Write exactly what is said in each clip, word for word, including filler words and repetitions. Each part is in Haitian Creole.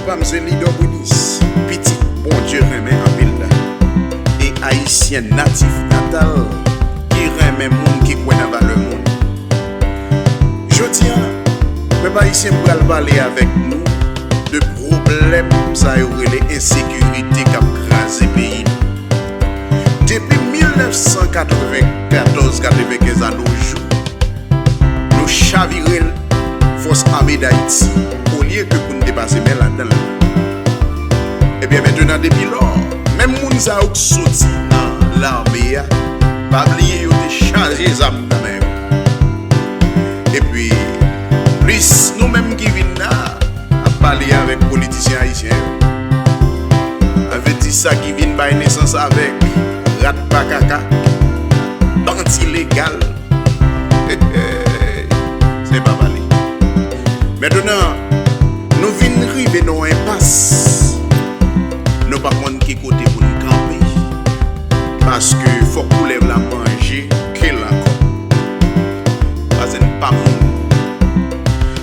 Pa m se Lidò Brinis, pitit Bondye renmen anpil la, e Ayisyen natif natal ki renmen moun, ki kwè nan valè moun. Jodi a, pèp ayisyen, m pral pale avèk nou de pwoblèm sa yo rele ensekirite k ap kraze peyi nou. Depi mil nèf san katrevenkatòz, katrevenkenz a nos jours, nou chavire l fòs ame Dayiti, olye ke pou n te pase men ladan l. Ebyen, mentnan, depi lò, menm moun sa yo k soti nan lame a, pa bliye yo te chaje zam nan men yo. Epi, plis nou menm ki vin la, ap pale avèk politisyen ayisyen yo. Sa vle di sa ki vin bay nesans avèk rat pa kaka, bandi legal. Se pa pale. Mentnan, nou vin rive nan yon enpas. Nou pa konn ki kote pou n kanpe. Paske fòk koulèv la manje ke l ankò. Paske n pa moun.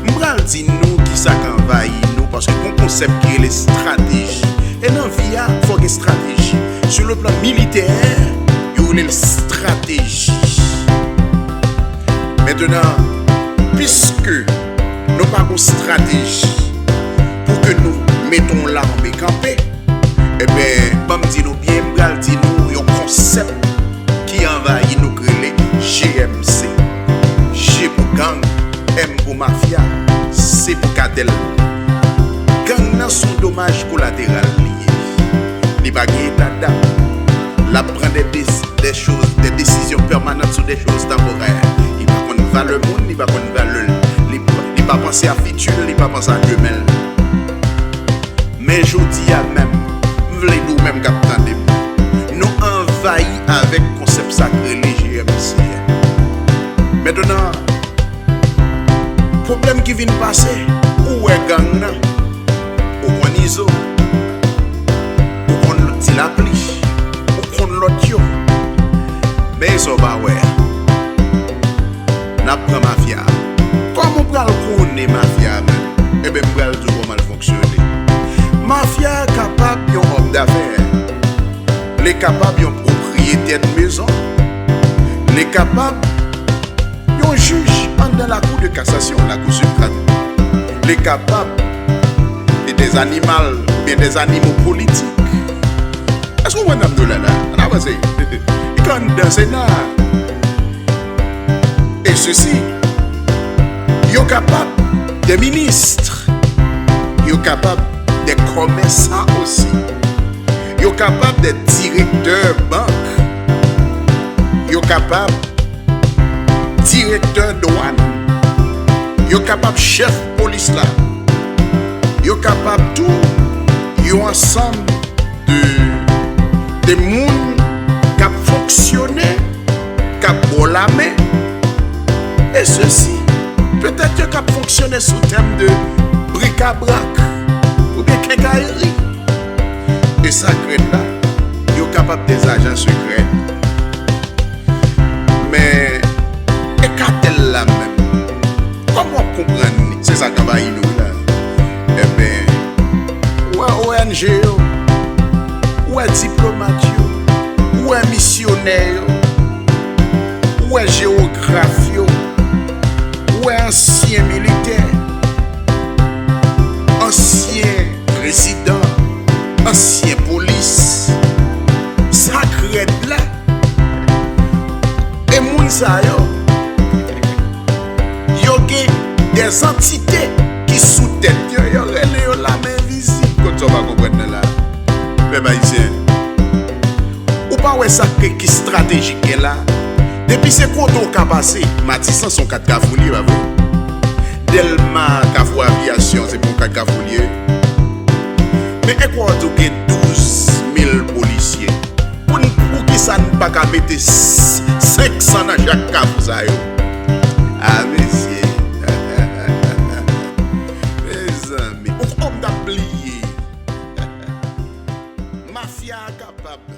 M pral di nou kisa k anvayi nou, paske gon konsèp ki rele estrateji. E nan vi a, fò gen estrateji. Sou le plan militè, yo rele l estrateji. Mentnan, piske nou pa gon estrateji pou ke nou mete yon lame kanpe, ebyen, ban m di nou byen, m pral di nou yon konsèp ki anvayi nou k rele G M C. G pou gang, M pou mafya, C pou katèl. Gang nan se yon domaj kolateral li ye. Li pa gen eta dam. L ap pran de, de, de choz, de desizyon pèmanan sou de choz tanporè. Li pa konn valè moun, li pa konn valè l. Li, li pa panse a fiti l, li pa panse a demen l. Men jodi a menm, m vle di w menm k ap tande m, nou anvayi avèk konsèp sa k rele G M C a. Mentnan, pwoblèm ki vin pase, ou wè gang nan, ou konn Izo, ou konn Ti Lapli, ou konn lòt yo. Men sa w pa wè a, n ap pran mafya a. Kòman w pral konnen mafya a menm? Ebyen, m pral di w kòman l fonksyone. Mafya a kapab yon òm dafè, li kapab yon pwopriyetè de mezon, li kapab yon jij anndan lakou de kasasyon, lakou siprèm. Li kapab de, de zanimal oubyen de zanimo politik. Èske w konprann sa m di w la la? Ann avanse. Li ka anndan Sena. E sesi, yo kapab de minis, yo kapab de kòmèsan osi, yo kapab de direktè bank, yo kapab direktè dwàn, yo kapab chèf polis la, yo kapab tou yon ansanm de, de moun k ap fonksyone, k ap ba w lamen. E sesi, petèt yo k ap fonksyone sou tèm de brikabrak oubyen kenkayri. E sa k rèd la, yo kapab de ajan sekrè. Men, e katèl la menm, kòman w ap konprann li? Se sa k anvayi nou la. Ebyen, ou wè O N G yo, ou wè diplomat yo, ou wè misyonè yo, ou wè jewograf yo, ou wè ansyen militè, ansyen prezidan, ansyen polis. Sa k rèd la, e moun sa yo, yo gen de antite ki sou tèt yo, yo rele yo lame envizib. Kot sa w pa konprann nan la? Pèp ayisyen, ou pa wè sa k, ki estratejik gen la? Depi se kote w ka pase, Matisan se yon kat kafou li ye, pa vre? Dèlma, kafou Aviyasyon, se pa yon kat kafou li ye? Men e kwè w di w gen douz mil polisye. Pou n, poukisa n pa ka mete s-, senk san nan chak kafou sa yo? A, mesye. Mezanmi, ou konn m t ap bliye. Mafya a kapab